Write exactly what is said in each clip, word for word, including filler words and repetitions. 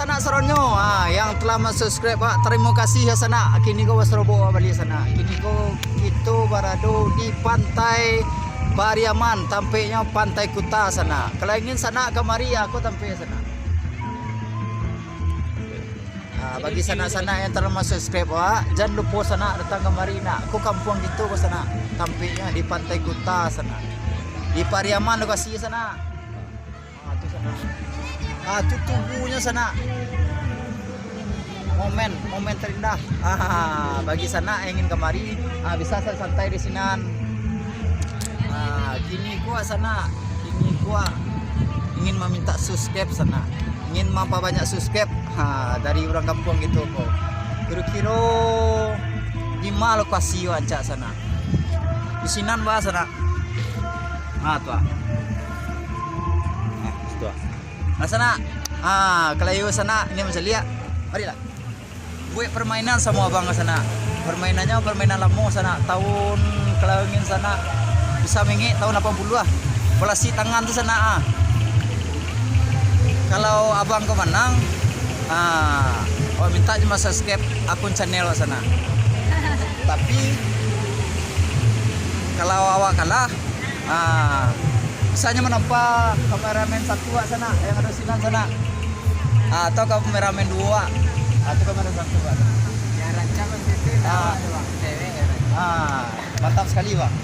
Sanak saronyo, ah, yang telah mensubscribe, ah, tarimo kasih ya, sanak. Kini ko basarobo baliak, sanak. Kini ko kito barado di Pantai Pariaman, tampeknyo Pantai Kuta, sanak. Kalau ingin sanak kamari, ah, ko tampek, sanak. Ah, bagi sanak-sanak yang telah mensubscribe, ah, jan lupo sanak datang kamari, nak. Ko kampuang kito ko, sanak. Tampeknyo di Pantai Kuta, sanak. Di Pariaman lokasi, sanak. Ah, tu sanak. Ah, tu tugunyo, sanak. Momen, momen terindah. Ah, bagi sanak yang ingin kamari, ah, bisa sa-, santai di sinan. Ah, kini ko, sanak. Kini ko ingin maminta subscribe, sanak. Ingin mampabanyak subscribe, ha, dari urang kampuang kito ko. Kiro-kiro di ma lokasi rancak, sanak? Di sinan, bah, sanak. Ha, tu ah. Nah, situ ah. Nah, sanak. Ha, kalau iyo sanak, ni mancaliak. Marilah. Buek permainan samo abang ko, sanak. Permainannyo permainan lamo, sanak. Tahun, kalau ingin, sanak, bisa mangek tahun lapan puluah ah. Palasik tangan tu, sanak, ah. Kalau abang ko manang, ah, awak mintak cuma subscribe akun channel awak, sanak. Tapi, kalau awak kalah, ah, misalnyo manampa kameramen satu awak, sanak, yang ado sinan, sanak. Ah, atau kameramen duo awak. Ah, atau kameramen satu awak. Yang rancak kan cewek, ah, awak tu, Bang. Cewek yang rancak. Ah, mantap sakali, Bang.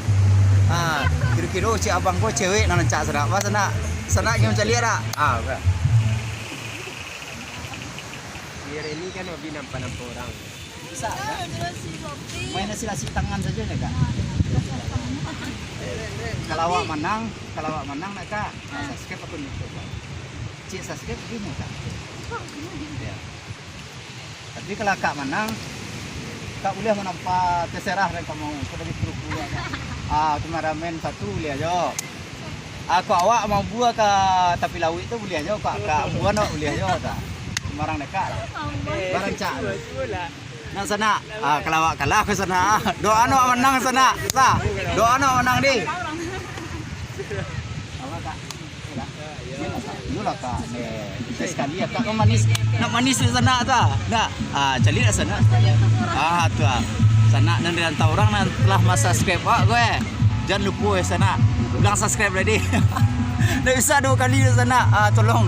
Ah, kiro-kiro cek abang ko cewek nan rancak, sanak. Bah, sanak. Sanak, kini mancaliak dak? Ah, oke. Si Reni kan hobi nampak-nampak urang. Bisa, kan? Main asik-asik tangan sajo, ya, Kak? Kalau awak manang, kalau awak manang, nak, Kak? Nah, subscribe akun YouTube, Kak. Cik subscribe gini, Kak. Ya. Tapi kalau Kak manang, Kak buliah manampa, terserah dari kamu. Kau dari kru-kru, ya, Kak. Ah, kameramen satu buliah jo. Ah, kok awak mambua ka tapi lauik tu buliah jo, kok ka ambuan awak buliah jo, ta. Sembarang deka lah. Barang cak. Nak sanak, ah, kalau awak kalah ko sanak. Doa awak manang sanak. Sa. Doa awak manang di. Apa, Kak? Iyolah, Kak. Eh, sekali ya, Kak, manis. Nak manis di sanak tu. Nak. Ah, caliak lah sanak. Ah, tu ah. Sanak nan rantau urang nan telah ma-subscribe awak ko, eh. Jan lupo, eh, sanak. Ulang subscribe tadi. Ndak bisa duo kali, sanak. Ah, tolong.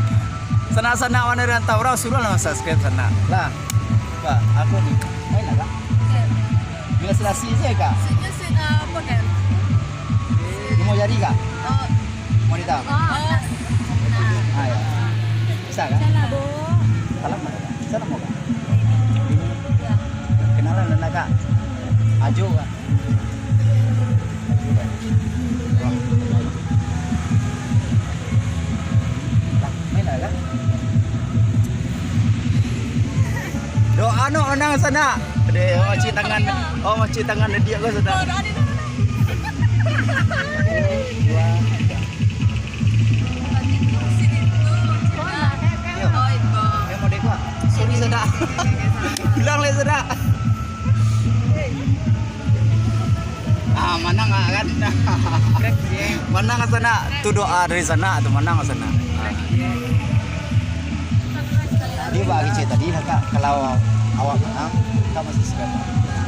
Sanak-sanak nan rantau urang suruahlah subscribe sanak. Lah. Ba, aku ni. Main lah, Kak. Bila selasi je, Kak? Sini, sini, ah, apa kan? Limo jari, Kak? Oh. Mau ditahu? Oh. Ah, ya. Bisa, Kak? Salam, Kak. Salam, Kak. Kenalan lah, Kak. Ajo, Kak. Doa no manang sanak. Deh, oh, macik tangan. Oh, macik tangan dia ko sanak. Yo. Eh, model ko. Sorry sanak. Bilang le sanak. Ah, manang ah, kan? Manang sanak, tu doa dari sanak tu, manang sanak. Ah. Jadi, bak kecek tadi lah, Kak, kalau awak manang, Kak masih suka.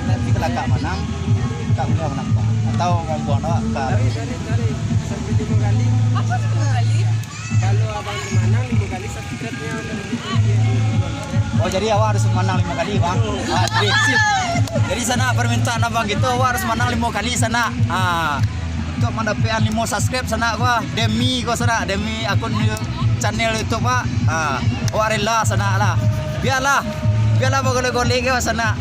Tapi kalau Kak manang, Kak buliah manang, Kak. Atau mambuang awak ka. Dari, dari, dari, sampai lima kali. Apa sepuluh kali? Kalau abang tu manang, lima kali subscribe-nya. Oh, jadi awak harus manang lima kali, Bang? Ah, jadi, sip. Jadi, sanak, permintaan abang gitu, awak harus manang lima kali, sanak. Ah, untuk mendapatkan lima subscribe, sanak, wah, demi ko, sanak, demi akun you-, channel YouTube, Pak. Ah, awak rela, sanak, lah. Biarlah, biarlah bagolek-golek ko, sanak.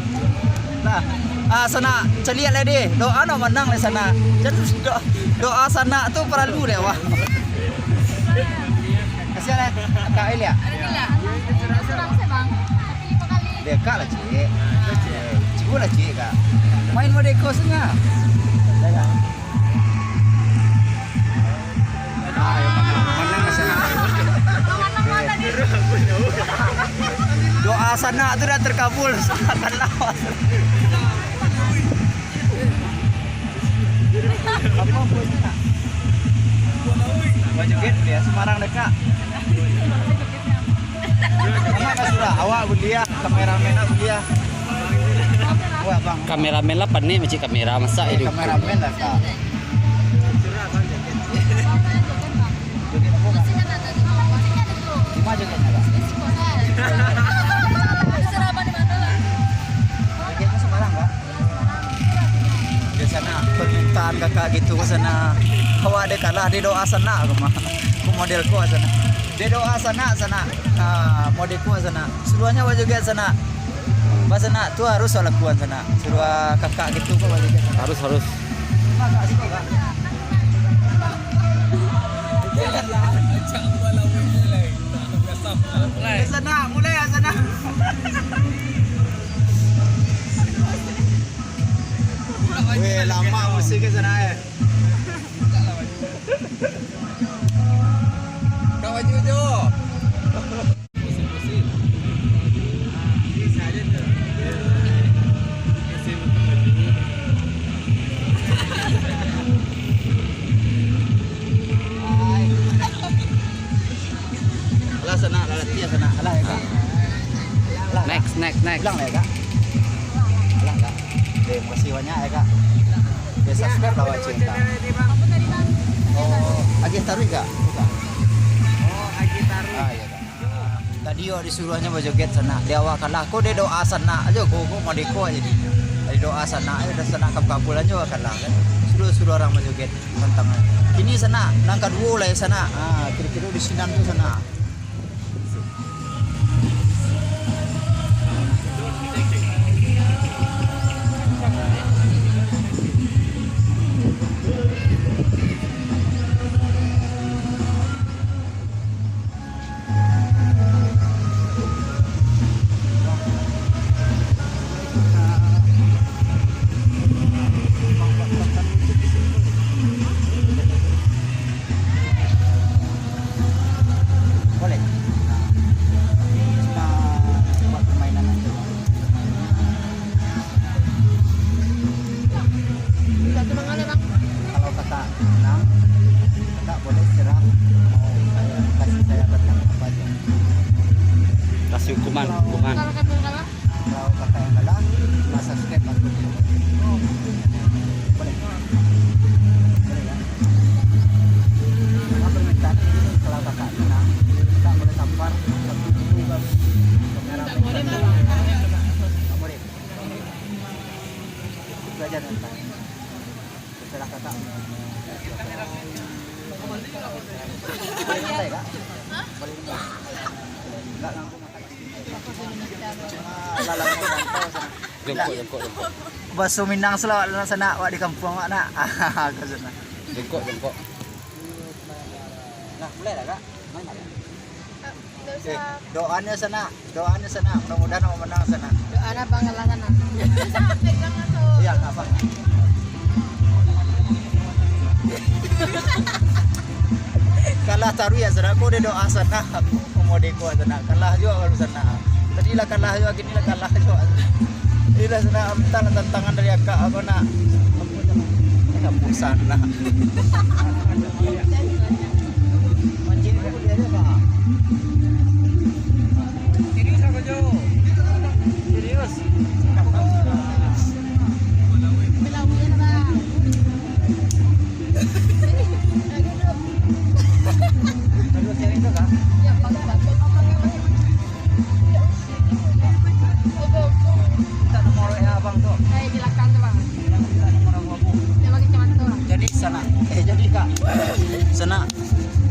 Lah. Ah, sanak, caliak lah deh. Doa no manang lah sanak. Jadi do-, doa sanak tu paralu deh, wah. Kasihan eh, Kak Elia. Dia Kak lah, Cik. Cikgu lah, Cik, Kak. Main modeko sanak. Ah, yang manang, manang sanak. Doa sanak tu dah terkabul. Sanak kalah. Apa buahnya, Kak? Buah joget dia, Semarang dekat. Anak ka surah, awak buliah, kameramen lah buliah. Wah, bang. Kameramen lah panek macam kamera, masak Eh, itu. Kameramen lah, Kak. Joget apa, Kak? Di mana jogetnya, Kak? Jogetnya Semarang, Kak? Biaso nah, permintaan kakak gitu ka sanak. Awak dek kalah, dek doa sanak ko mah. Ko model ko sanak. Dek doa sanak, sanak. Ah, model ko sanak. Suruahnya awak joget sanak. Pas sanak tu harus awak lakuan sanak. Suruah kakak gitu ko awak joget sanak. Harus, harus. Kakak siko, Kak. Mulai. Sanak, mulai sanak. Weh, lama musik ka sanak, eh. Buka baju, Jo. Pusing-pusing. Bisa aja tuh. Pusing, buka baju. Alah, sanak, lah, latihan, sanak. Alah, ya, Kak. Alah, Kak. Next, next, next. Ulang lah, ya, Kak. Alah, Kak. Oke, makasih banyak, ya, Kak. Oke, subscribe lah, wajib, Kak. Oh, Agih Taruih, Kak? Bukan. Oh, Agih Taruih. Ah, iya, Kak. Tadi awak disuruahnyo bajoget sanak, di awak kalah. Ko dek doa sanak ajo, ko, ko madeko ajo ni. Dari doa sanak ajo, dah sanak kabul-kabul ajo kalah, kan. Suruah-suruah urang bajoget. Tantangan. Kini sanak, nan kaduo lai sanak. Ah, kiro-kiro di sinan tu sanak. Boleh. Nah, ini cuma buat permainan aja. Kalau kakak menang, kakak boleh serah mau kasih saya tentang apa aja. Kasih hukuman, hukuman. Kalau kakak kalah? Kalau kakak yang kalah, cuma subscribe akunnya. Boleh? Boleh, ya? Cuma permintaan ini, kalau kakak menang, kakak boleh tampar satu pintu ke kamera. Tak boleh, Bang. Tak boleh. Itu aja tentang. Terserah kakak. Boleh minta ya, Kak? Boleh minta. Enggak langsung makan. Cuma lalang rantau sana. Jongkok, jongkok, jongkok. Baso Minang salawat lah sanak, wak di kampuang wak nak. Ka sana. Jongkok, jongkok. Nah, mulai lah, Kak. Main lah, Kak. Nggak usah. Eh, doanya sana, doanya sana. Mudah-mudahan awak menang sana. Doa abang kalah sana. Bisa pegang atau? Iya, nggak apa. Kalah taruih ya sana. Kau udah doa sana. Kau mau deko sana. Kalah juga kalau sana. Tadi lah kalah juga, kini lah kalah juga. Ini lah sana. Minta lah tantangan dari akak apa nak? Apa sana? Mancing aku boleh aja, Pak. Serius apa, Jo? Serius. Aduh, serius tu, Kak. Minta nomor W A abang tu. Eh, di belakang tu, Bang. Minta nomor abang. Dia pakai kacamata, Bang. Jadi sana. Eh, jadi Kak. Sana.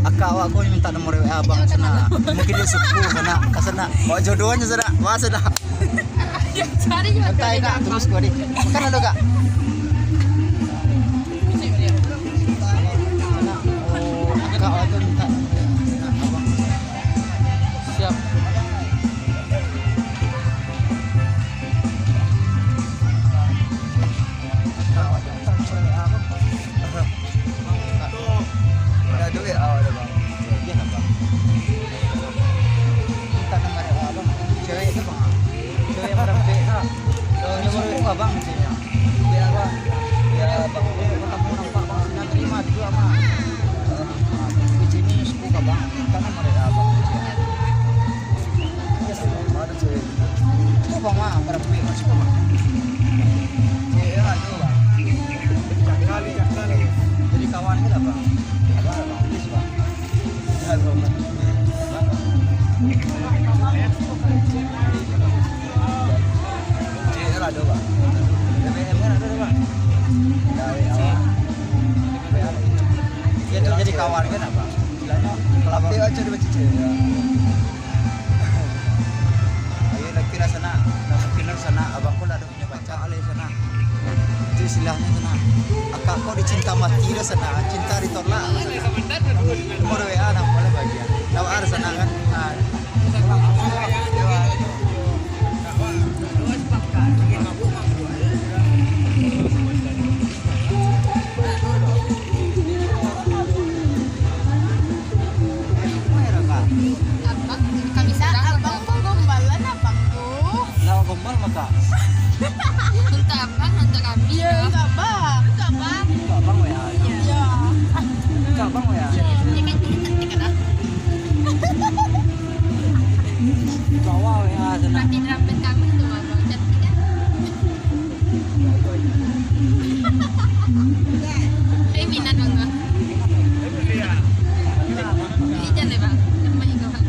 Akak awak ko minta nomor W A abang sana. Mungkin dia suka sana. Sana. Bawa jodohnya sana. Wah, sana. Cari juga. Santai, Kak. Terus gua ni. Makan dulu, Kak. Sana. Oh, akak awak tu minta. Siap. Ada duit awak ada, Bang. Iya, Bang. Minta nomor abang. Cewek tu, Bang. Cewek yang merempek tu. Kalau nomor abang, ceweknya. Lah, Bang. Abang, Bang, please, Bang. Ya, Bang. Bang. Cek lah, Bang. B B M kan ada, Bang? Ya, ya, Bang. Ya, tu jadi kawan kan, Bang? Istilahnya, kalau Bang, dia baca, dia baca, cek. Ya. Ayo, laki lah sana. Nah, mungkin lah sana. Abang pun lah ada punya pacar lah sana. Itu istilahnya sana. Akak kau dicinta mati dah sana. Cinta ditolak. Nomor W A nampak lah bahagia. Tahu ada sana kan? Ah. Abang, kami sadang. Abang kok gombalan abang tu? Lah, gombal mah, Kak. Untuk abang, untuk kami. Iya, untuk abang. Untuk abang. Untuk abang, ya. Iya. Untuk abang, ya. Iya. Dia kan, dia cantik kan, ah? Untuk awak, ya, sana. Nanti rambut kami tu, abang. Cantik kan? Eh, minat bang, bang. Ini jangan deh, bang. Kan banyak orang.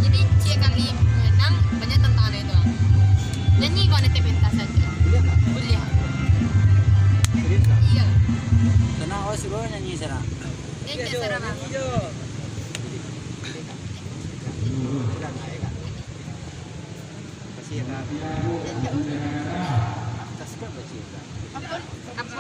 Jadi, tiap kali menang, banyak tantangan itu, bang. Nyanyi kau nanti pentas saja. Boleh, Kak? Boleh. Serius, Kak? Iya. Sana, oh, suruh nyanyi sana. Dia cek sana, bang. Apa?